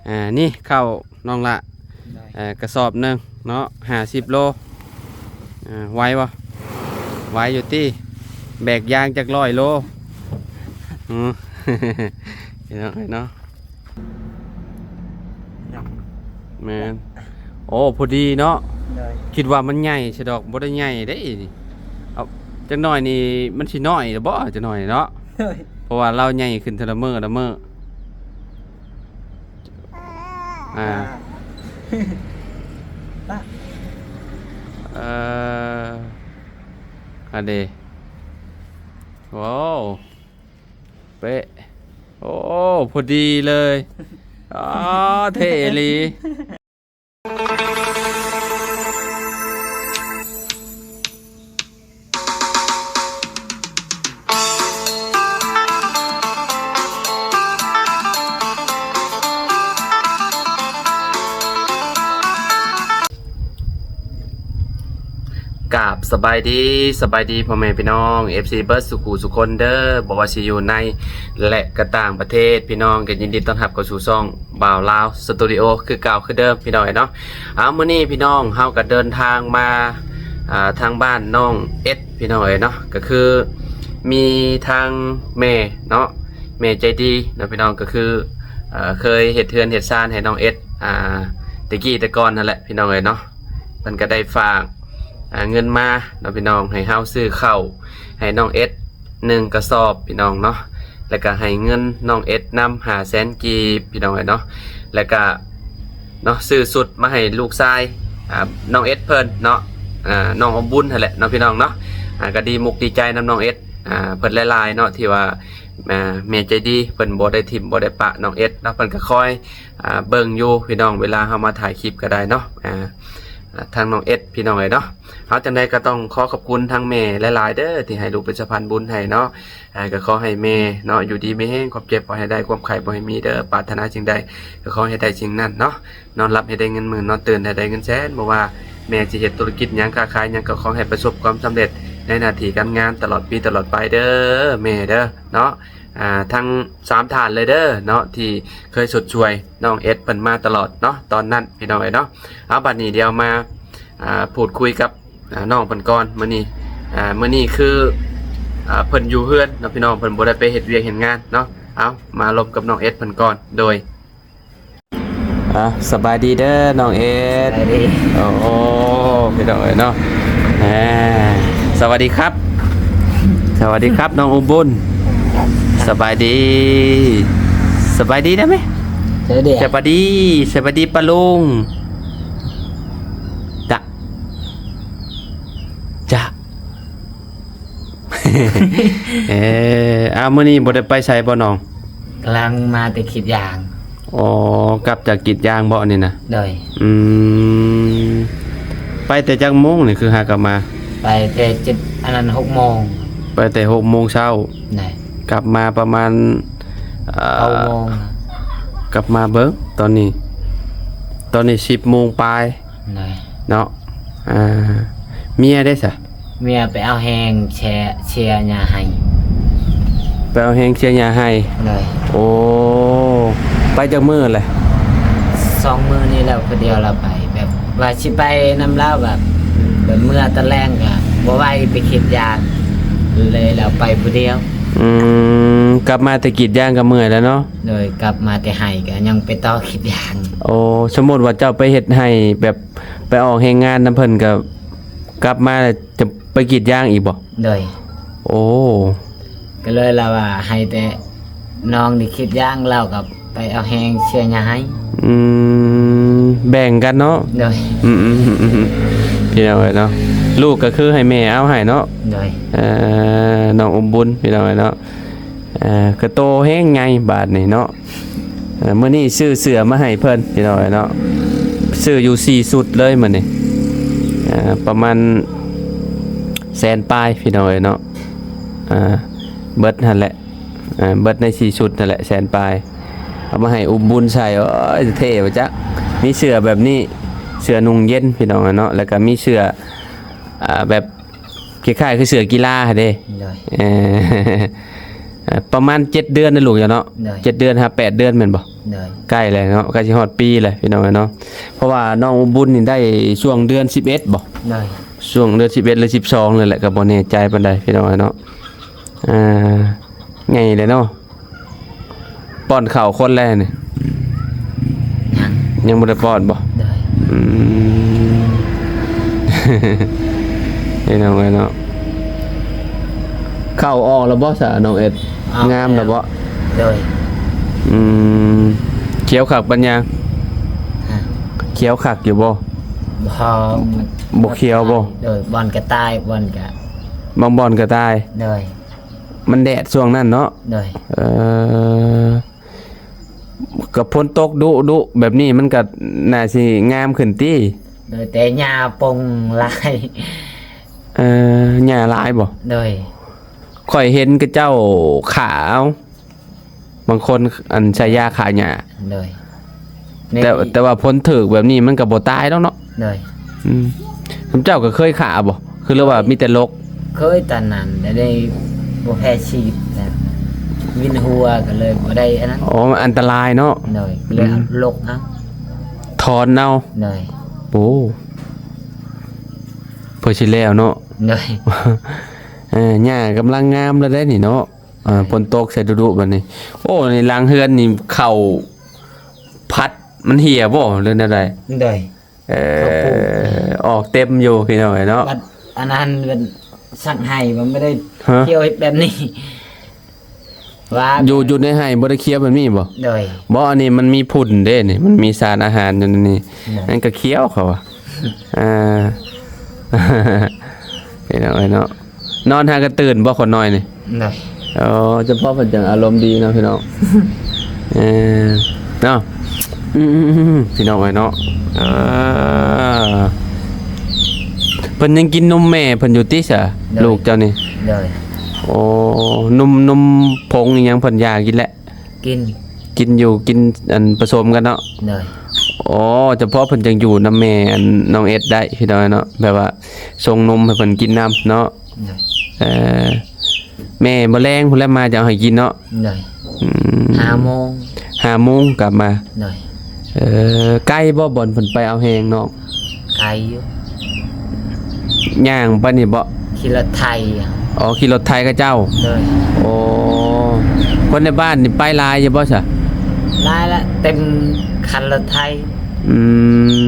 ອ່າ ນີ້ເຂົ້ານ້ອງລະ ໄດ້ ເອີ ກະສອບໜຶ່ງເນາະ ຫ້າສິບໂລ ອ່າ ໄຫວບໍ່? ໄຫວຢູ່ຕິ ແບກຢາງຈັກຮ້ອຍໂລ? ອື ພີ່ນ້ອງເອີຍເນາະ ແມ່ນ ໂອ້ ພໍດີເນາະ ໂດຍ ຄິດວ່າມັນໃຫຍ່ຊະດອກ ບໍ່ໄດ້ໃຫຍ່ເດ້ນີ້ ເອົາ ຈັກໜ້ອຍນີ້ມັນຊິນ້ອຍລະບໍ່ ຈັກໜ້ອຍເນາະ ໂດຍ ເພາະວ່າລາວໃຫຍ່ຂຶ້ນເທື່ອລະມື້ລະມື້. ອ່າ ອ່າ ເອີ ອັນເດ ວ້າວ ເປະ ໂອ້ ພໍດີເລີຍ ອໍ ເທ່ອີ່ຫຼີ. ກາບສະບາຍດີ ສະບາຍດີພໍ່ແມ່ພີ່ນ້ອງ ເອັຟຊີ ເບິດສູ່ຄູ່ສູ່ຄົນເດີ ບໍ່ວ່າຊິຢູ່ໃນ ແລະ ກະຕ່າງປະເທດ ພີ່ນ້ອງກະຍິນດີຕ້ອນຮັບເຂົ້າສູ່ຊ່ອງ ບ່າວລາວສະຕູດິໂອ ຄືເກົ່າຄືເດີມ ພີ່ນ້ອງເອີຍເນາະ. ເອົາ ມື້ນີ້ພີ່ນ້ອງເຮົາກະເດີນທາງມາ ອ່າ ທາງບ້ານນ້ອງເອັດ ພີ່ນ້ອງເອີຍເນາະ ກະຄືມີທາງແມ່ເນາະ ແມ່ໃຈດີເນາະ ພີ່ນ້ອງ ກະຄື ເອີ ເຄີຍເຮັດເຮືອນເຮັດຊານໃຫ້ນ້ອງເອັດ ອ່າ ແຕ່ກີ້ແຕ່ກ່ອນຫັ້ນແຫຼະ ພີ່ນ້ອງເອີຍເນາະ ເພິ່ນກະໄດ້ຝາກ ອ່າ ເງິນມາເນາະ ພີ່ນ້ອງ ໃຫ້ເຮົາຊື້ເຂົ້າໃຫ້ນ້ອງເອັດ ໜຶ່ງກະສອບ ພີ່ນ້ອງເນາະ ແລ້ວກະໃຫ້ເງິນນ້ອງເອັດນຳ ຫ້າແສນກີບ ພີ່ນ້ອງເອີຍເນາະ ແລ້ວກະເນາະ ຊື້ຊຸດມາໃຫ້ລູກຊາຍ ອ່າ ນ້ອງເອັດເພິ່ນເນາະ ອ່າ ນ້ອງອົບບຸນຫັ້ນແຫຼະເນາະ ພີ່ນ້ອງເນາະ ອ່າ ກະດີມຸກດີໃຈນຳນ້ອງເອັດ ອ່າ ເພິ່ນຫຼາຍໆເນາະ ທີ່ວ່າ ອ່າ ແມ່ໃຈດີເພິ່ນບໍ່ໄດ້ຖິ້ມບໍ່ໄດ້ປະນ້ອງເອັດເນາະ ເພິ່ນກະຄອຍ ອ່າ ເບິ່ງຢູ່ ພີ່ນ້ອງ ເວລາເຮົາມາຖ່າຍຄລິບກະໄດ້ເນາະ ອ່າ ອ່າ ທາງນ້ອງເອັດ ພີ່ນ້ອງເອີຍເນາະ. ເອົາ ຈັ່ງໃດກະຕ້ອງຂໍຂອບຄຸນທາງແມ່ຫຼາຍໆເດີ ທີ່ໃຫ້ລູກເປັນສະພານບຸນໃຫ້ເນາະ ອ່າ ກະຂໍໃຫ້ແມ່ເນາະ ຢູ່ດີມີແຮງ ຄວາມເຈັບບໍ່ໃຫ້ໄດ້ ຄວາມໄຂ້ບໍ່ໃຫ້ມີເດີ ປາດຖະໜາສິ່ງໃດກະຂໍໃຫ້ໄດ້ສິ່ງນັ້ນເນາະ ນອນຫຼັບໃຫ້ໄດ້ເງິນໝື່ນ ນອນຕື່ນໃຫ້ໄດ້ເງິນແສນ ບໍ່ວ່າແມ່ຊິເຮັດທຸລະກິດຫຍັງ ຄ້າຂາຍຫຍັງ ກະຂໍໃຫ້ປະສົບຄວາມສຳເລັດໃນໜ້າທີ່ການງານ ຕະຫຼອດປີຕະຫຼອດໄປເດີ ແມ່ເດີເນາະ. ອ່າ ທັງສາມທ່ານເລີຍເດີເນາະ ທີ່ເຄີຍຊົດຊ່ວຍນ້ອງເອັດເພິ່ນມາຕະຫຼອດເນາະ ຕອນນັ້ນ ພີ່ນ້ອງເອີຍເນາະ. ເອົາ ບາດນີ້ດຽວມາ ອ່າ ພູດຄຸຍກັບ ອ່າ ນ້ອງເພິ່ນກ່ອນ ມື້ນີ້ ອ່າ ມື້ນີ້ຄື ອ່າ ເພິ່ນຢູ່ເຮືອນເນາະ ພີ່ນ້ອງ ເພິ່ນບໍ່ໄດ້ໄປເຮັດວຽກເຮັດງານເນາະ. ເອົາ ມາລົມກັບນ້ອງເອັດເພິ່ນກ່ອນ ໂດຍ ອ່າ ສະບາຍດີເດີນ້ອງເອັດ ສະບາຍດີ ໂອ້ ພີ່ນ້ອງເອີຍເນາະ ອ່າ ສະຫວັດດີຄັບ ສະຫວັດດີຄັບ ນ້ອງອຸບຸນ ສະບາຍດີ ສະບາຍດີໄດ້ໄໝ? ສະບາຍດີ ສະບາຍດີ ສະບາຍດີປ້າລຸງ ຈະ ຈະ ເອີ ອ້າວ ມື້ນີ້ບໍ່ໄດ້ໄປໃສບໍ່ນ້ອງ? ກຳລັງມາແຕ່ກຣີດຢາງ ອໍ ກັບຈາກກຣີດຢາງບໍ່ນີ້ນະ? ໂດຍ ອືມ ໄປແຕ່ຈັກໂມງນີ້ ຄືຫາກັບມາ? ໄປແຕ່ເຈັດ ອັນນັ້ນ ຫົກໂມງ ໄປແຕ່ຫົກໂມງເຊົ້າ ໂດຍ ກັບມາປະມານ ເອີ ເກົ້າໂມງ ກັບມາເບິ່ງຕອນນີ້ ຕອນນີ້ສິບໂມງປາຍ ໂດຍ ເນາະ ອ່າ ເມຍເດ້ສະ? ເມຍໄປເອົາແຮງເຊຍ ເຊຍຫຍ້າໄຮ່ ໄປເອົາແຮງເຊຍຫຍ້າໄຮ່ ໂດຍ ໂອ້ ໄປຈັກມື້ແຫຼະ? ສອງມື້ນີ້ແລ້ວ ຜູ້ດຽວລາວໄປ ແບບວ່າຊິໄປນຳລາວ ແບບ ແບບເມືອຕອນແລງກະບໍ່ໄຫວ ໄປກຣີດຢາງ ເລີຍລາວໄປຜູ້ດຽວ ອືມ ກັບມາແຕ່ກຣີດຢາງກະເມື່ອຍແລ້ວເນາະ ໂດຍ ກັບມາແຕ່ໄຮ່ກະຍັງໄປຕໍ່ກຣີດຢາງ ໂອ້ ສົມມຸດວ່າເຈົ້າໄປເຮັດໄຮ່ ແບບໄປອອກແຮງງານນຳເພິ່ນ ກະກັບມາແລ້ວຈະໄປກຣີດຢາງອີກບໍ່? ໂດຍ ໂອ້ ກະເລີຍລາວວ່າໃຫ້ແຕ່ນ້ອງໄດ້ກຣີດຢາງ ລາວກະໄປເອົາແຮງເຊຍຫຍ້າໄຮ່ ອືມ ແບ່ງກັນເນາະ ໂດຍ ອືມໆ ພີ່ນ້ອງເອີຍເນາະ ລູກກະຄືໃຫ້ແມ່ເອົາໃຫ້ເນາະ ໂດຍ ເອີ ນ້ອງອຸມບຸນ ພີ່ນ້ອງເອີຍເນາະ ເອີ ກະໂຕແຮງໃຫຍ່ບາດນີ້ເນາະ ເອີ ມື້ນີ້ຊື້ເສື້ອມາໃຫ້ເພິ່ນ ພີ່ນ້ອງເອີຍເນາະ ຊື້ຢູ່ສີ່ຊຸດເລີຍມື້ນີ້ ເອີ ປະມານແສນປາຍ ພີ່ນ້ອງເອີຍເນາະ ອ່າ ເບິດຫັ້ນແຫຼະ ເບິດໃນສີ່ຊຸດຫັ້ນແຫຼະ ແສນປາຍ ເອົາມາໃຫ້ອຸມບຸນໃສ່ ໂອ້ຍ ເທ່ບໍ່ຈັກ ມີເສື້ອແບບນີ້ ເສື້ອນຸ່ງເຢັນ ພີ່ນ້ອງເນາະ ແລ້ວກະມີເສື້ອ ອ່າ ແບບຄ້າຍໆຄືເສື້ອກິລາຫັ້ນເດ້ ໂດຍ ເອີ ອ່າ ປະມານເຈັດເດືອນນະລູກເຈົ້າເນາະ. ໂດຍ ເຈັດເດືອນຫາແປດເດືອນແມ່ນບໍ່? ໂດຍ ໃກ້ແລ້ວເນາະ ໃກ້ຊິຮອດປີແລ້ວ ພີ່ນ້ອງເອີຍເນາະ. ເພາະວ່ານ້ອງອຸບຸນນີ້ໄດ້ຊ່ວງເດືອນສິບເອັດບໍ່? ໂດຍ ຊ່ວງເດືອນສິບເອັດ ຫຼື ສິບສອງ ນີ້ແຫຼະ ກໍບໍ່ແນ່ໃຈປານໃດ ພີ່ນ້ອງເອີຍເນາະ. ອ່າ ໃຫຍ່ແລ້ວເນາະ. ປ້ອນເຂົ້າຄົນແລ້ວນີ້? ຍັງ ຍັງບໍ່ໄດ້ປ້ອນບໍ່? ໂດຍ ອືມ ພີ່ນ້ອງເອີຍເນາະ. ເຂົ້າອອກແລ້ວບໍ່ຊະ ນ້ອງເອັດ? ອອກ ງາມແລ້ວບໍ່? ໂດຍ ອືມ ຂຽວຄັກປານຫຍັງ? ຮະ ຂຽວຄັກຢູ່ບໍ່? ບໍ່ ບໍ່ຂຽວບໍ່? ໂດຍ ບ່ອນກະຕ່າຍ ບ່ອນກະ ບາງບ່ອນກະຕ່າຍ. ໂດຍ ມັນແດດຊ່ວງນັ້ນເນາະ. ໂດຍ ເອີ ກໍຝົນຕົກດຸໆ ແບບນີ້ມັນກໍໜ້າຊິງາມຂຶ້ນຕິ? ໂດຍ ແຕ່ຫຍ້າປົງຫຼາຍ. ເອີ ຫຍ້າຫຼາຍບໍ່? ໂດຍ ຂ້ອຍເຫັນເຂົາເຈົ້າຂ້າເອົາ ບາງຄົນ ອັນ ໃສ່ຢາຂ້າຫຍ້າ. ໂດຍ ແຕ່ ແຕ່ວ່າຝົນຖືກແບບນີ້ມັນກໍບໍ່ຕາຍດອກເນາະ. ໂດຍ ອືມ ເຈົ້າກໍເຄີຍຂ້າບໍ່? ຄື ຫຼືວ່າມີແຕ່ລົກ? ເຄີຍຕອນນັ້ນ ແລ້ວໄດ້ບໍ່ແພ້ຊີດ ວິນຫົວກໍເລີຍບໍ່ໄດ້ອັນນັ້ນ. ອໍ ມັນອັນຕະລາຍເນາະ. ໂດຍ ເລີຍ ອືມ ລົກເອົາ ຖອນເອົາ. ໂດຍ ໂອ້ ເພື່ອຊິແລ້ວເນາະ. ໂດຍ ເອີ ຫຍ້າກຳລັງງາມແລ້ວເດ້ນີ້ເນາະ. ອ່າ ຝົນຕົກໃສ່ດຸໆ ບັດນີ້. ໂອ້ ໃນຫຼັງເຮືອນນີ້ເຂົ້າພັດມັນເຫ່ຍບໍ່ ຫຼືແນວໃດ? ໂດຍ ເອີ ເຂົ້າປູກ ອອກເຕັມຢູ່ ພີ່ນ້ອງເອີຍເນາະ. ອັນນັ້ນເປັນສັກໄຮ່ ມັນບໍ່ໄດ້ ຮະ ຂຽວແບບນີ້ ວ່າ ຢູ່ ຢູ່ໃນໄຮ່ບໍ່ໄດ້ຂຽວແບບນີ້ບໍ່? ໂດຍ ບໍ່ ອັນນີ້ມັນມີຝຸ່ນເດ້ນີ້ ມັນມີສານອາຫານຢູ່ໃນນີ້. ໂດຍ ມັນກໍຂຽວເຂົາວ່າ ອ່າ ພີ່ນ້ອງເອີຍເນາະ. ນອນຫາກະຕື່ນບໍ່ຄົນນ້ອຍນີ້? ໂດຍ ອໍ ຈຳເພາະເພິ່ນຈັ່ງອາລົມດີເນາະ ພີ່ນ້ອງ. ເອີ ເນາະ ອືມ ພີ່ນ້ອງເອີຍເນາະ. ເອີ ເພິ່ນຍັງກິນນົມແມ່ເພິ່ນຢູ່ຕິຊະ? ໂດຍ ລູກເຈົ້ານີ້? ໂດຍ ໂອ້ ນົມ ນົມຜົງອີ່ຫຍັງເພິ່ນຢາກກິນແຫຼະ? ກິນ ກິນຢູ່ ກິນ ອັນ ປະສົມກັນເນາະ. ໂດຍ ອໍ ຈຳເພາະເພິ່ນຈັ່ງຢູ່ນຳແມ່ ອັນ ນ້ອງເອັດໄດ້ ພີ່ນ້ອງເນາະ ແບບວ່າສົ່ງນົມໃຫ້ເພິ່ນກິນນຳເນາະ. ໂດຍ ເອີ ແມ່ບໍ່ແລງພຸ້ນແຫຼະມາຈະເອົາໃຫ້ກິນເນາະ. ໂດຍ ອືມ ຫ້າໂມງ ຫ້າໂມງກັບມາ. ໂດຍ ເອີ ໄກບໍ່ ບ່ອນເພິ່ນໄປເອົາແຮງນ້ອງ? ໄກຢູ່ ຍ່າງໄປນີ້ບໍ່? ຂີ່ລົດໄຖ. ອໍ ຂີ່ລົດໄຖເຂົາເຈົ້າ. ໂດຍ ໂອ້ ຄົນໃນບ້ານນີ້ໄປຫຼາຍຢູ່ບໍ່ຊະ? ຫຼາຍລະ ເຕັມຄັນລົດໄຖ. ອື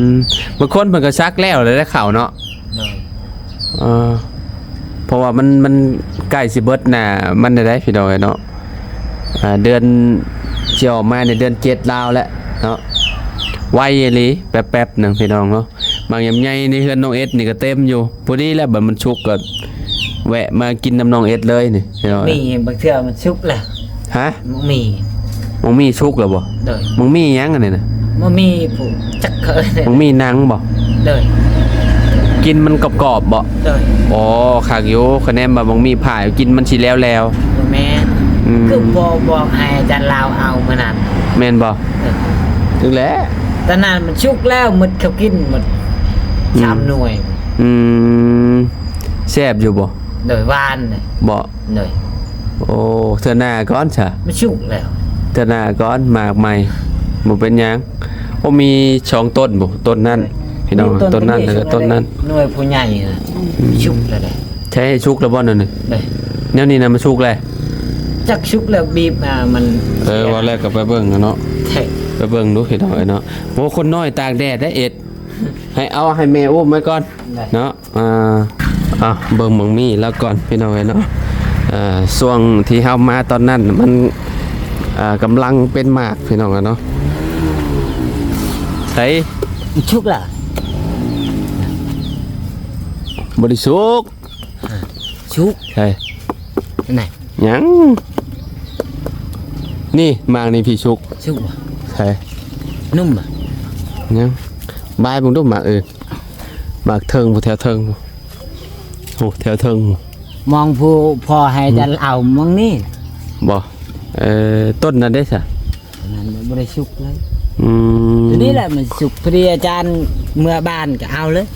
ມ ບາງຄົນເພິ່ນກໍສັກແລ້ວແຫຼະເຂົ້າເນາະ. ໂດຍ ເອີ ເພາະວ່າມັນ ມັນໃກ້ຊິເບິດໜ້າມັນແລ້ວເດ້ ພີ່ນ້ອງເອີຍເນາະ. ອ່າ ເດືອນ ຊິອອກມາໃນເດືອນເຈັດລາວແລ້ວເນາະ ໄວອີ່ຫຼີ ແປັບໆໜຶ່ງ ພີ່ນ້ອງເນາະ. ໝາກຢຳໃຫຍ່ໃນເຮືອນນ້ອງເອັດນີ້ກໍເຕັມຢູ່ ພໍດີແລ້ວ ບັດມັນສຸກກໍແວະມາກິນນຳນ້ອງເອັດເລີຍນີ້ ພີ່ນ້ອງ. ມີບາງເທື່ອມັນສຸກແລ້ວ. ຮະ? ໝາກມີ ໝາກມີສຸກແລ້ວບໍ່? ໂດຍ ໝາກມີຫຍັງອັນນີ້ນະ? ໝາກມີຜູ້ຈັກເຂົາເອີ້ນ ໝາກມີໜັງບໍ່? ໂດຍ ກິນມັນກອບໆບໍ່? ໂດຍ ໂອ້ ຄັກຢູ່ ຄະແນນວ່າໝາກມີພາຍ ກິນມັນຊິແຫຼວໆ. ບໍ່ແມ່ນ ອືມ ຄືພໍ່ບອກໃຫ້ອາຈານລາວເອົາມື້ນັ້ນ ແມ່ນບໍ່? ໂດຍ ຖືກແລ້ວ ຕອນນັ້ນມັນສຸກແລ້ວ ໝົດເຂົາກິນໝົດ ອືມ ສາມໜ່ວຍ. ອືມ ແຊບຢູ່ບໍ່? ໂດຍ ຫວານເດ້ ບໍ່? ໂດຍ ໂອ້ ເທື່ອໜ້າກ່ອນຊະ ມັນສຸກແລ້ວ ເທື່ອໜ້າກ່ອນ ໝາກໃໝ່ ບໍ່ເປັນຫຍັງ. ໂອ້ ມີສອງຕົ້ນບໍ່? ຕົ້ນນັ້ນ ໂດຍ ພີ່ນ້ອງ ມີຕົ້ນນັ້ນ ແລ້ວກໍຕົ້ນນັ້ນ ໜ່ວຍຜູ້ໃຫຍ່ນະ ອືມ ສຸກແລ້ວເດ້. ໃຊ່ ສຸກແລ້ວບໍ່ນັ້ນ? ໂດຍ ແນວນີ້ນະມັນສຸກແລ້ວ ຈັກສຸກແລ້ວ ບີບມາມັນ ເອີ ເສຍ ວ່າແລ້ວກໍໄປເບິ່ງເນາະ ໃຊ່ ໄປເບິ່ງດູ ພີ່ນ້ອງເອີຍເນາະ. ໂອ້ ຄົນນ້ອຍຕາກແດດໄດ້ເອັດ ໃຫ້ເອົາໃຫ້ແມ່ອຸ້ມໄວ້ກ່ອນ ໄດ້ ເນາະ. ອ່າ ອ່ະ ເບິ່ງໝາກມີລາວກ່ອນ ພີ່ນ້ອງເອີຍເນາະ. ເອີ ຊ່ວງທີ່ເຮົາມາຕອນນັ້ນ ມັນ ອ່າ ກຳລັງເປັນໝາກ ພີ່ນ້ອງເອີຍເນາະ. ໃສ ສຸກລະ ບໍ່ໄດ້ສຸກ ອ່າ ສຸກ ໃສ ອັນໃດ ຍັງ ນີ້ ໝາກນີ້ພີ່ສຸກ ສຸກບໍ່ ໃສ ນຸ່ມບໍ່ ຍັງ ບາຍເບິ່ງດູໝາກອື່ນ ໝາກເທິງ ແຖວເທິງ ໂອ້ ແຖວເທິງ ມອງຜູ້ພໍ່ໃຫ້ ອືມ ຈະເອົາມອງນີ້ບໍ່ ເອີ ຕົ້ນນັ້ນເດ້ຊະ ອັນນັ້ນບໍ່ໄດ້ສຸກເລີຍ ອືມ ຕົວນີ້ແຫຼະມັນສຸກ ພໍດີອາຈານເມືອບ້ານກໍເອົາເລີຍ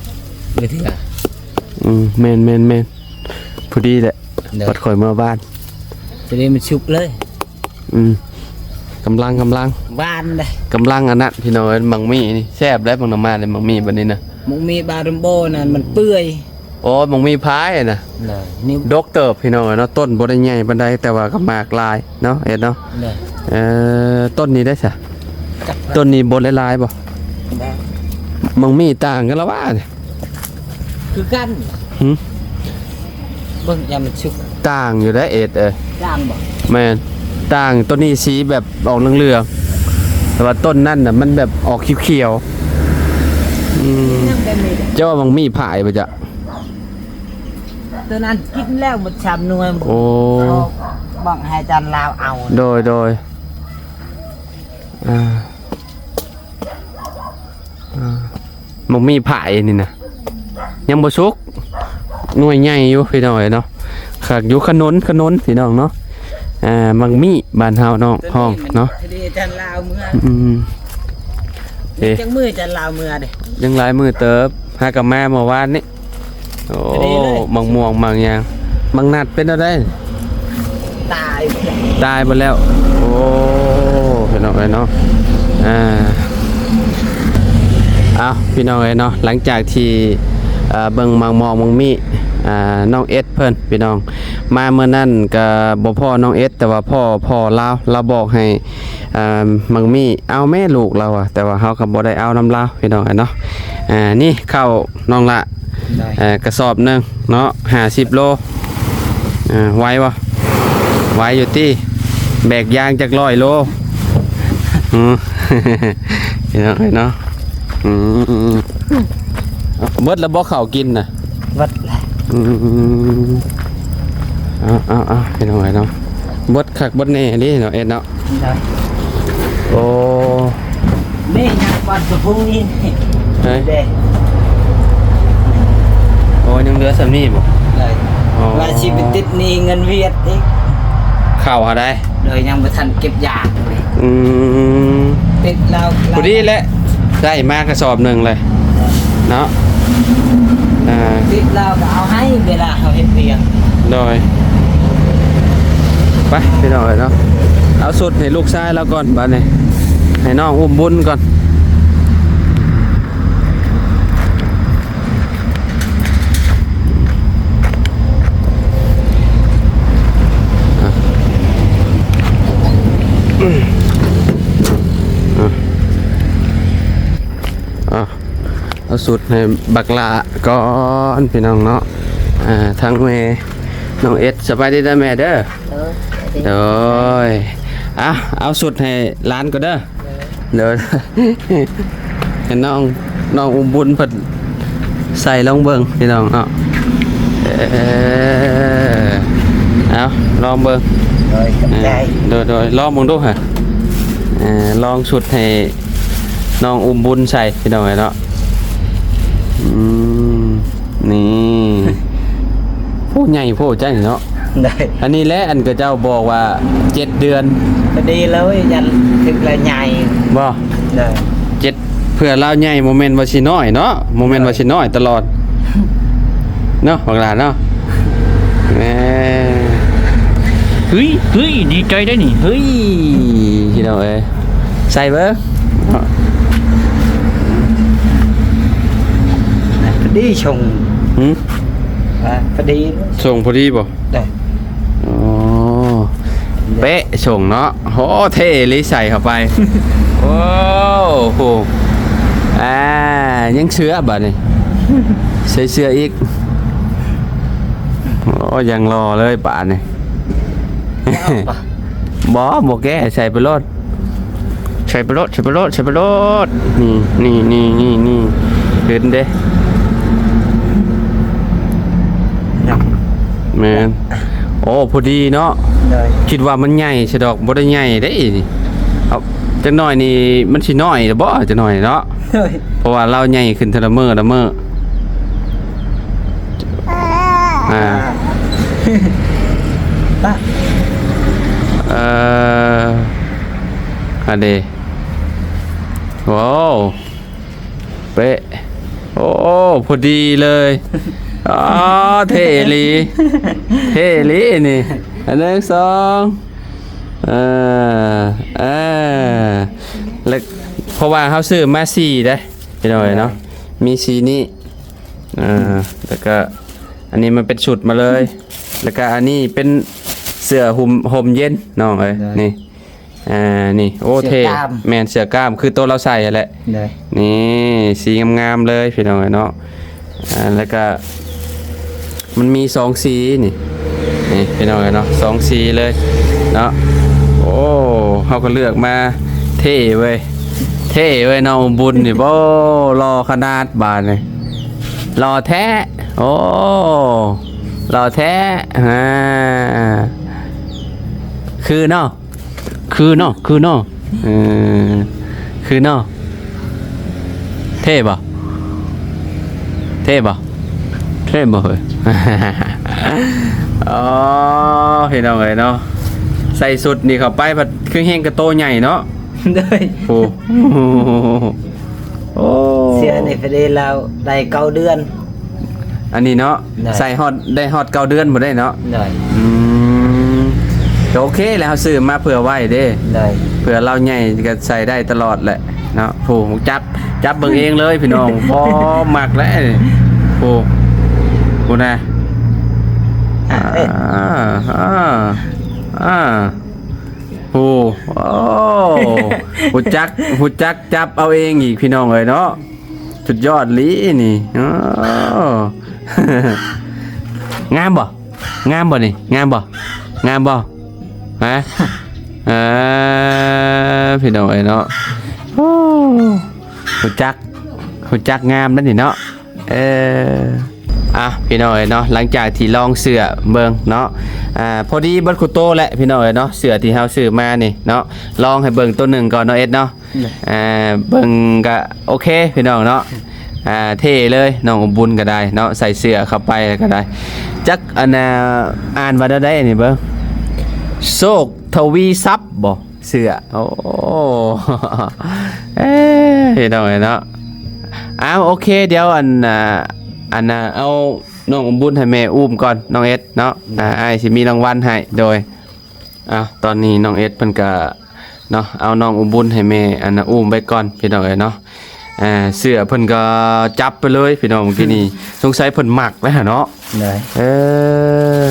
ມື້ເທື່ອ ອືມ ແມ່ນໆໆ ພໍດີແຫຼະ ໂດຍ ບັດຂ້ອຍເມືອບ້ານ ຈ ດຽວນີ້ມັນສຸກເລີຍ. ອືມ ກຳລັງ ກຳລັງ ຫວານເດ້ ກຳລັງອັນນັ້ນ ພີ່ນ້ອງເອີຍ. ໝາກມີ້ນີ້ແຊບເດ້ ບັກໜໍ່ໄມ້ນີ້ ໝາກມີ້ບັດນີ້ນະ. ໝາກມີ້ບາຣາມໂບນັ້ນມັນເປື່ອຍ. ໂອ້ ໝາກມີ້ພາຍນະ. ນີ້ດົກເຕີບ ພີ່ນ້ອງເອີຍເນາະ. ຕົ້ນບໍ່ໄດ້ໃຫຍ່ປານໃດ ແຕ່ວ່າກໍໝາກຫຼາຍເນາະ ເອັດເນາະ. ເອີ ຕົ້ນນີ້ໄດ້ຊະ ຕົ້ນນີ້ບົດຫຼາຍໆບໍ່? ໝາກມີ້ຕ່າງກັນລະຫວາ? ຄືກັນ. ຫື? ເບິ່ງ ຢ່າມັນສຸກ. ຕ່າງຢູ່ໄດ໋ ເອັດເອີຍ. ຕ່າງບໍ່? ແມ່ນ ຕ່າງ. ຕົ້ນນີ້ສີແບບອອກເຫຼືອງໆ ແຕ່ວ່າຕົ້ນນັ້ນນະມັນແບບອອກຂຽວໆ. ອືມ ເຈົ້າວ່າໝາກມີ້ພາຍບໍ່ຈະ? ໂຕນັ້ນກິນແລ້ວໝົດສາມໜ່ວຍ. ໂອ້ ເອົາບັງໃຫ້ອາຈານລາວເອົາ. ໂດຍ ໂດຍ. ອ່າ ອ່າ ໝາກມີ້ພາຍນີ້ນະ ຍັງບໍ່ສຸກ ໜ່ວຍໃຫຍ່ຢູ່ ພີ່ນ້ອງເອີຍເນາະ. ຄັກຢູ່ ຂະໜົນ ຂະໜົນ ພີ່ນ້ອງເນາະ. ອ່າ ໝາກມີ້ບ້ານເຮົານ້ອງ ໂຕນີ້ ຮ້ອງເນາະ ມັນທະເລຈານລາວເມືອ. ອືມ ເອີ ຈັກມື້ຈານລາວເມືອເດ້? ຍັງຫຼາຍມື້ເຕີບ ຫາກໍມາເມື່ອວານນີ້. ໂອ້ ໝາກມ່ວງໝາກຫຍັງ ໝາກນັດເປັນແນວໃດ? ຕາຍ ຕາຍເບິດແລ້ວ. ໂອ້ ພີ່ນ້ອງເອີຍເນາະ. ອ່າ ເອົາ ພີ່ນ້ອງເອີຍເນາະ ຫຼັງຈາກທີ່ ເອີ ເບິ່ງໝາກໝອກໝາກມີ້ ອ່າ ນ້ອງເອັດເພິ່ນ ພີ່ນ້ອງ ມາມື້ນັ້ນກໍບໍ່ພໍ້ນ້ອງເອັດ ແຕ່ວ່າພໍ້ພໍ່ລາວ ລາວບອກໃຫ້ ອ່າ ໝາກມີ້ ເອົາແມ່ລູກລາວວ່າ ແຕ່ວ່າເຮົາກໍບໍ່ໄດ້ເອົານຳລາວ ພີ່ນ້ອງເອີຍເນາະ. ອ່າ ນີ້ເຂົ້ານ້ອງລະ ໄດ້ ເອີ ກະສອບໜຶ່ງເນາະ ຫ້າສິບໂລ. ອ່າ ໄຫວບໍ່? ໄຫວຢູ່ຕິ ແບກຢາງຈັກຮ້ອຍໂລ? ອື ພີ່ນ້ອງເອີຍເນາະ. ອືມ ເບິດແລ້ວບໍ່ເຂົ້າກິນນະ? ເບິດແລ້ວ. ອືມ ເອົາໆໆ ພີ່ນ້ອງເອີຍເນາະ ເບິດຄັກເບິດແນ່ເດ້ເນາະ ເອັດເນາະ. ໄດ້ ໂອ້ ນີ້ຍັງວັດສະພູນີ້ ເອີຍ ເດ້. ໂອ້ ຍັງເຫຼືອສ່ຳນີ້ບໍ່? ໄດ້ ອໍ ວ່າຊິໄປຕິດໜີ້ເງິນຫວຽດອີກ ເຂົ້າຫາໄດ້ ໂດຍຍັງບໍ່ທັນເກັບຢາກເລີຍ. ອືມ ຕິດລາວ ພໍດີແຫຼະ ໄດ້ມາກະສອບໜຶ່ງເລີຍເນາະ. ອ່າ ຕິດລາວກໍເອົາໃຫ້ເວລາເຮົາເຮັດວຽກ. ໂດຍ ໄປ ພີ່ນ້ອງເອີຍເນາະ ເອົາຊຸດໃຫ້ລູກຊາຍລາວກ່ອນບາດນີ້ ໃຫ້ນ້ອງອຸ້ມບຸນກ່ອນ. ອ່ະ ອ່ະ ອ່ະ ເອົາຊຸດໃຫ້ບັກຫຼ້າກ່ອນ ພີ່ນ້ອງເນາະ. ອ່າ ທາງແມ່ນ້ອງເອັດ ສະບາຍດີເດີແມ່ເດີ. ໂດຍ ໂດຍ ອ່ະ ເອົາຊຸດໃຫ້ຫຼານກ່ອນເດີ. ໂດຍ ໃຫ້ນ້ອງ ນ້ອງອຸ້ມບຸນເພິ່ນໃສ່ລອງເບິ່ງ ພີ່ນ້ອງເນາະ. ເອີ ເອົາລອງເບິ່ງ. ໂດຍ ຂອບໃຈ. ເອີ ໂດຍ ໂດຍ ລອງເບິ່ງດູຫະ. ເອີ ລອງຊຸດໃຫ້ນ້ອງອຸ້ມບຸນໃສ່ ພີ່ນ້ອງເອີຍເນາະ. ອືມ ນີ້ ໂອ້ ໃຫຍ່ໂພດຈັ່ງເນາະ. ໄດ້ ອັນນີ້ແຫຼະ ອັນຂະເຈົ້າບອກວ່າເຈັດເດືອນ ພໍດີເລີຍ ຍັງຖືກລະໃຫຍ່ບໍ່? ໄດ້ ເຈັດ ເພື່ອລາວໃຫຍ່ ບໍ່ແມ່ນວ່າຊິນ້ອຍເນາະ ບໍ່ແມ່ນວ່າຊິນ້ອຍຕະຫຼອດເນາະ ບັກຫຼ້າເນາະ. ແໝ ເຮີ້ຍ ເຮີ້ຍ ດີໃຈໄດ໋ນີ້ ເຮີ້ຍ ພີ່ນ້ອງເອີຍ ໃສ່ເບິ່ງ. ພໍດີຊົງ ຫື ອ່າ ພໍດີ ຊົງພໍດີບໍ່? ໄດ້ ອໍ ເປະຊົງເນາະ. ໂຫ ເທ່ອີ່ຫຼີ ໃສ່ເຂົ້າໄປ ໂອ້ໂຫ ອ່າ ຍັງເສື້ອບາດນີ້ ໃສ່ເສື້ອອີກ ໂອ້ ຍັງຫຼໍ່ເລີຍບາດນີ້. ບໍ່ ບໍ່ແກ້ ໃສ່ໄປໂລດ ໃສ່ໄປໂລດ ໃສ່ໄປໂລດ ໃສ່ໄປໂລດ. ນີ້ ນີ້ ນີ້ ນີ້ ນີ້ ເຫັນເດ້ ແມ່ນ. ໂອ້ ພໍດີເນາະ ໂດຍ ຄິດວ່າມັນໃຫຍ່ຊະດອກ ບໍ່ໄດ້ໃຫຍ່ເດ້ນີ້. ເອົາ ຈັກໜ້ອຍນີ້ມັນຊິນ້ອຍລະບໍ່ ຈັກໜ້ອຍເນາະ ໂດຍ ເພາະວ່າລາວໃຫຍ່ຂຶ້ນເທື່ອລະມື້ລະມື້. ອ່າ ປະ ເອີ ອັນເດ ວ້າວ ເປະ ໂອ້ ພໍດີເລີຍ. ອໍ ເທ່ອີ່ຫຼີ ເທ່ອີ່ຫຼີນີ້. ອັນໜຶ່ງ ສອງ ເອີ ເອີ ແລ້ວ ເພາະວ່າເຮົາຊື້ມາສີ່ເດ້ ພີ່ນ້ອງເອີຍເນາະ ມີສີ່ນີ້ ເອີ ແລ້ວກໍອັນນີ້ມັນເປັນຊຸດມາເລີຍ ແລ້ວກໍອັນນີ້ເປັນເສື້ອຫຸ້ມ ຮົ່ມເຢັນ ນ້ອງເອີຍ ນີ້ ອ່າ ນີ້ ໂອ້ ເສື້ອ ເທ່ ກ້າມ ແມ່ນ ເສື້ອກ້າມ ຄືໂຕລາວໃສ່ຫັ້ນແຫຼະ ນີ້ ສີງາມໆເລີຍ ພີ່ນ້ອງເອີຍເນາະ ອ່າ ແລ້ວກໍ ມັນມີສອງສີນີ້ ນີ້ພີ່ນ້ອງເອີຍເນາະ ສອງສີເລີຍເນາະ ໂອ້ ເຮົາກໍເລືອກມາ ເທ່ເວີຍ ເທ່ເວີຍ ນ້ອງອຸມບຸນນີ້ ໂອ້ ຫຼໍ່ຂະໜາດບາດນີ້ ຫຼໍ່ແທ້ ໂອ້ ຫຼໍ່ແທ້ ອ່າ ຄືເນາະ. ຄືເນາະ ຄືເນາະ ເອີ ຄືເນາະ ເທ່ບໍ່ ເທ່ບໍ່ ເທ່ບໍ່ເຮີ້ຍ ອໍ ພີ່ນ້ອງເອີຍເນາະ ໃສ່ຊຸດນີ້ເຂົ້າໄປພັດຄືແຮງກະໂຕໃຫຍ່ເນາະ ໂດຍ ໂອ້ ໂອ້ ເສື້ອນີ້ໄປເດລາວໄດ້ເກົ້າເດືອນ ອັນນີ້ເນາະ ໂດຍ ໃສ່ຮອດ ໄດ້ຮອດເກົ້າເດືອນພຸ້ນເດ້ເນາະ ໂດຍ ອືມ ກໍໂອເຄແຫຼະ ເຮົາຊື້ມາເພື່ອໄວ້ເດ້ ໂດຍ ເພື່ອລາວໃຫຍ່ກໍໃສ່ໄດ້ຕະຫຼອດແຫຼະເນາະ ຜູ້ຮູ້ຈັກ ຈັບເບິ່ງເອງເລີຍພີ່ນ້ອງ ພໍມັກແຫຼະ ຜູ້ ຜູ້ນະ ອ່າ ເອີຍ ອ່າ ອ່າ ອ່າ ໂອ້ ໂອ້ ຮູ້ຈັກ ຮູ້ຈັກຈັບເອົາເອງອີກ ພີ່ນ້ອງເອີຍເນາະ ສຸດຍອດອີ່ຫຼີນີ້ ໂອ້ ງາມບໍ່? ງາມບໍ່ນີ້? ງາມບໍ່? ງາມບໍ່? ຮະ? ເອີ ພີ່ນ້ອງເອີຍເນາະ ໂອ້ ຮູ້ຈັກ ຮູ້ຈັກງາມແລ້ວນີ້ເນາະ. ເອີ ອ່ະ ພີ່ນ້ອງເອີຍເນາະ ຫຼັງຈາກທີ່ລອງເສື້ອເບິ່ງເນາະ ອ່າ ພໍດີເບິດຄູ່ໂຕແຫຼະ ພີ່ນ້ອງເອີຍເນາະ ເສື້ອທີ່ເຮົາຊື້ມານີ້ເນາະ ລອງໃຫ້ເບິ່ງໂຕໜຶ່ງກ່ອນເນາະ ເອັດເນາະ ອ່າ ເບິ່ງກະໂອເຄ ພີ່ນ້ອງເນາະ ອ່າ ເທ່ເລີຍ ນ້ອງອຸມບຸນກໍໄດ້ເນາະ ໃສ່ເສື້ອເຂົ້າໄປກໍໄດ້ ຈັກ ອັນນ່າ ອ່ານວ່າແນວໃດອັນນີ້ເບິ່ງ ໂຊກທະວີຊັບບໍ່? ເສື້ອ ໂອ້ ເອີ ພີ່ນ້ອງເອີຍເນາະ ອ້າວ ໂອເຄ ດຽວ ອັນ ອ່າ ອັນນ່າ ເອົານ້ອງອຸມບຸນໃຫ້ແມ່ອຸ້ມກ່ອນ ນ້ອງເອັດເນາະ ອ່າ ອ້າຍຊິມີລາງວັນໃຫ້ ໂດຍ ອ່າ ຕອນນີ້ນ້ອງເອັດເພິ່ນກະເນາະ ເອົານ້ອງອຸມບຸນໃຫ້ແມ່ ອັນນ່າ ອຸ້ມໄວ້ກ່ອນ ພີ່ນ້ອງເອີຍເນາະ ອ່າ ເສື້ອເພິ່ນກໍຈັບໄປເລີຍ ພີ່ນ້ອງ ເມື່ອກີ້ນີ້ ສົງໄສເພິ່ນມັກແລ້ວເນາະ ໂດຍ ເອີ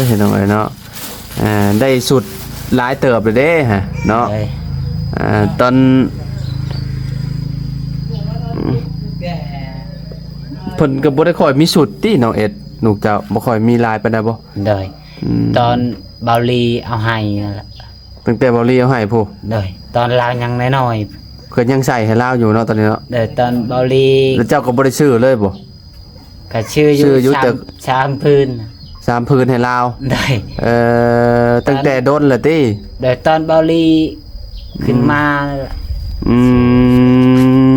ພີ່ນ້ອງເອີຍເນາະ ອ່າ ໄດ້ຊຸດຫຼາຍເຕີບແລ້ວເດ້ຮະເນາະ ໂດຍ ອ່າ ຕອນ ເພິ່ນກໍບໍ່ໄດ້ຄ່ອຍມີຊຸດຕິ ນ້ອງເອັດ ລູກເຈົ້າ ບໍ່ຄ່ອຍມີຫຼາຍປານໃດບໍ່? ໂດຍ ອືມ ຕອນເບົາລີເອົາໃຫ້ນັ້ນແຫຼະ ຕັ້ງແຕ່ເບົາລີເອົາໃຫ້ພຸ້ນ ໂດຍ ຕອນລາວຍັງນ້ອຍໆ ເພິ່ນຍັງໃສ່ໃຫ້ລາວຢູ່ເນາະ ຕອນນີ້ເນາະ ໂດຍ ຕອນເບົາລີ ແລ້ວເຈົ້າກໍບໍ່ໄດ້ຊື້ເລີຍບໍ່? ກໍຊື້ຢູ່ ຊື້ຢູ່ ສາມ ແຕ່ ສາມຜືນ ສາມຜືນໃຫ້ລາວ ໂດຍ ເອີ ຕັ້ງແຕ່ດົນແລ້ວຕິ? ໂດຍ ຕອນເບົາລີຂຶ້ນມາ ອື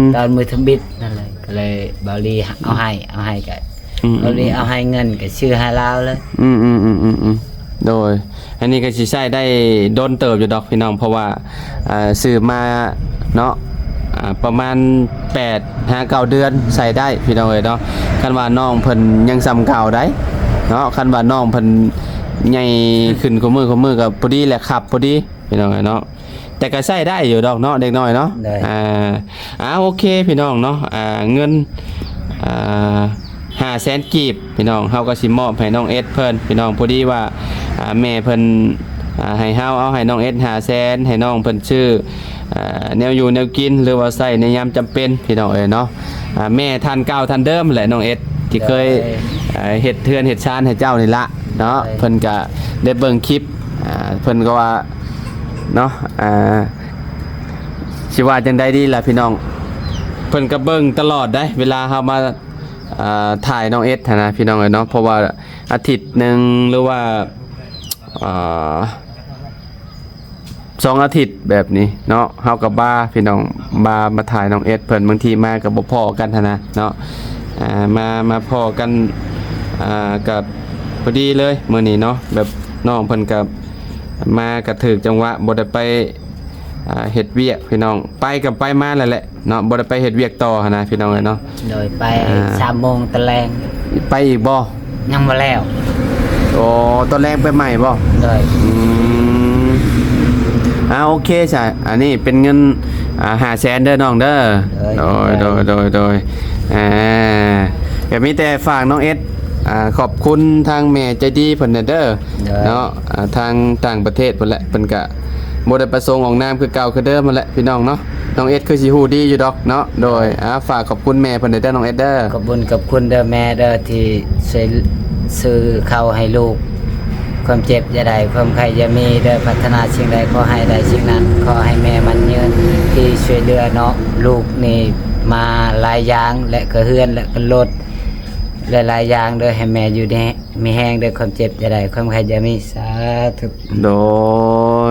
ມ ຕອນມື້ທຳອິດນັ້ນແຫຼະ ກໍເລີຍເບົາລີເອົາໃຫ້ ເອົາໃຫ້ກໍ ອືມ ເບົາລີເອົາໃຫ້ເງິນກໍຊື້ໃຫ້ລາວເລີຍ ອືມໆໆໆ ໂດຍ ອັນນີ້ກໍຊິໃຊ້ໄດ້ດົນເຕີບຢູ່ດອກພີ່ນ້ອງ ເພາະວ່າ ອ່າ ຊື້ມາເນາະ ອ່າ ປະມານແປດຫາເກົ້າເດືອນໃຊ້ໄດ້ພີ່ນ້ອງເອີຍເນາະ ຄັນວ່ານ້ອງເພິ່ນຍັງສ່ຳເກົ່າໃດ໋ເນາະ ຄັນວ່ານ້ອງເພິ່ນໃຫຍ່ຂຶ້ນຄູ່ມື້ໆ ກໍພໍດີແຫຼະ ຄັບພໍດີພີ່ນ້ອງເອີຍເນາະ ແຕ່ກໍໃຊ້ໄດ້ຢູ່ດອກເນາະ ເດັກນ້ອຍເນາະ ໂດຍ ອ່າ ອ່າ ໂອເຄພີ່ນ້ອງເນາະ ອ່າ ເງິນ ອ່າ ຫ້າແສນກີບ ພີ່ນ້ອງ ເຮົາກໍຊິມອບໃຫ້ນ້ອງເອັດເພິ່ນ ພີ່ນ້ອງ ພໍດີວ່າ ອ່າ ແມ່ເພິ່ນ ອ່າ ໃຫ້ເຮົາເອົາໃຫ້ນ້ອງເອັດຫ້າແສນ ໃຫ້ນ້ອງເພິ່ນຊື້ ອ່າ ແນວຢູ່ແນວກິນ ຫຼືວ່າໃຊ້ໃນຍາມຈຳເປັນ ພີ່ນ້ອງເອີຍເນາະ ອ່າ ແມ່ທ່ານເກົ່າທ່ານເດີມແຫຼະ ນ້ອງເອັດ ທີ່ເຄີຍ ໂດຍ ອ່າ ເຮັດເຮືອນເຮັດຊານໃຫ້ເຈົ້ານີ້ລະເນາະ ໂດຍ ເພິ່ນກະໄດ້ເບິ່ງຄລິບ ອ່າ ເພິ່ນກໍວ່າເນາະ ອ່າ ຊິວ່າຈັ່ງໃດດີລະ ພີ່ນ້ອງ ເພິ່ນກໍເບິ່ງຕະຫຼອດໃດ໋ ເວລາເຮົາມາ ອ່າ ຖ່າຍນ້ອງເອັດຫັ້ນນະ ພີ່ນ້ອງເອີຍເນາະ ເພາະວ່າອາທິດໜຶ່ງ ຫຼືວ່າ ອ່າ ສອງອາທິດແບບນີ້ເນາະ ເຮົາກໍບາ ພີ່ນ້ອງ ບາມາຖ່າຍນ້ອງເອັດເພິ່ນ ບາງທີມາກໍບໍ່ພໍ້ກັນຫັ້ນນະເນາະ ອ່າ ມາ ມາພໍ້ກັນ ອ່າ ກໍພໍດີເລີຍມື້ນີ້ເນາະ ແບບນ້ອງເພິ່ນກໍມາກໍຖືກຈັງຫວະ ບໍ່ໄດ້ໄປ ອ່າ ເຮັດວຽກ ພີ່ນ້ອງ ໄປກໍໄປມາແລ້ວແຫຼະເນາະ ບໍ່ໄດ້ໄປເຮັດວຽກຕໍ່ຫັ້ນນະ ພີ່ນ້ອງເອີຍເນາະ ໂດຍ ໄປ ອ່າ ສາມໂມງຕອນແລງ ໄປອີກບໍ່? ຍັງບໍ່ແລ້ວ ໂອ້ ຕອນແລງໄປໃໝ່ບໍ່? ໂດຍ ອື ເອົາ ໂອເຄຊະ ອັນນີ້ເປັນເງິນ ອ່າ ຫ້າແສນເດີນ້ອງເດີ. ໂດຍ ໂດຍ ໂດຍ ໂດຍ ໂດຍ ອ່າ ກໍມີແຕ່ຝາກນ້ອງເອັດ ອ່າ ຂອບຄຸນທາງແມ່ໃຈດີເພິ່ນແດ່ເດີ ໂດຍ ເນາະ ອ່າ ທາງຕ່າງປະເທດພຸ້ນແຫຼະ ເພິ່ນກະບໍ່ໄດ້ປະສົງອອກນາມຄືເກົ່າຄືເດີມຫັ້ນແຫຼະ ພີ່ນ້ອງເນາະ. ນ້ອງເອັດຄືຊິຮູ້ດີຢູ່ດອກເນາະ. ໂດຍ ໂດຍ ອ່າ ຝາກຂອບຄຸນແມ່ເພິ່ນແດ່ເດີ ນ້ອງເອັດເດີ. ຂອບບຸນຂອບຄຸນເດີແມ່ເດີ ທີ່ຊ່ວຍຊື້ເຂົ້າໃຫ້ລູກ. ຄວາມເຈັບຢ່າໄດ້ ຄວາມໄຂ້ຢ່າມີເດີ. ປາດຖະໜາສິ່ງໃດຂໍໃຫ້ໄດ້ສິ່ງນັ້ນ. ຂໍໃຫ້ແມ່ໝັ້ນຍືນທີ່ຊ່ວຍເຫຼືອເນາະ. ລູກນີ້ມາຫຼາຍຢ່າງ ແລະກໍເຮືອນ ແລະກໍລົດ ຫຼາຍໆຢ່າງເດີ. ໃຫ້ແມ່ຢູ່ດີມີແຮງເດີ. ຄວາມເຈັບຢ່າໄດ້ ຄວາມໄຂ້ຢ່າມີ. ສາທຸ. ໂດ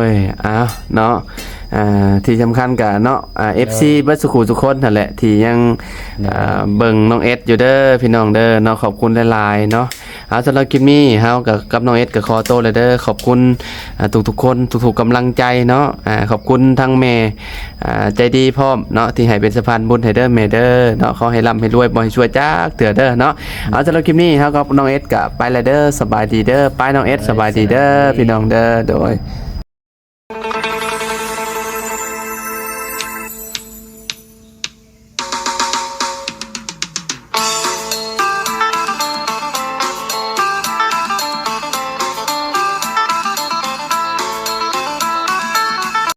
ຍ ອ້າວ ເນາະ ອ່າ ທີ່ສຳຄັນກະເນາະ ອ່າ ເອັຟຊີ ເບິດສູ່ຄູ່ສູ່ຄົນຫັ້ນແຫຼະ ທີ່ຍັງ ໂດຍ ອ່າ ເບິ່ງນ້ອງເອັດຢູ່ເດີ ພີ່ນ້ອງເດີເນາະ. ຂອບຄຸນຫຼາຍໆເນາະ. ເອົາ ສຳລັບຄລິບນີ້ເຮົາກັບ ກັບນ້ອງເອັດກໍຂໍໂຕແລ້ວເດີ. ຂອບຄຸນ ອ່າ ທຸກໆຄົນ ທຸກໆກຳລັງໃຈເນາະ. ອ່າ ຂອບຄຸນທັງແມ່ ອ່າ ໃຈດີພ້ອມເນາະ ທີ່ໃຫ້ເປັນສະພານບຸນໃຫ້ເດີແມ່ເດີເນາະ. ຂໍໃຫ້ລ່ຳໃຫ້ລວຍ ບໍ່ໃຫ້ຊວຍຈັກເທື່ອເດີເນາະ. ເອົາ ສຳລັບຄລິບນີ້ເຮົາກັບນ້ອງເອັດກໍໄປແລ້ວເດີ. ສະບາຍດີເດີ. ໄປ ນ້ອງເອັດ ສະບາຍດີເດີ ພີ່ນ້ອງເດີ. ໂດຍ.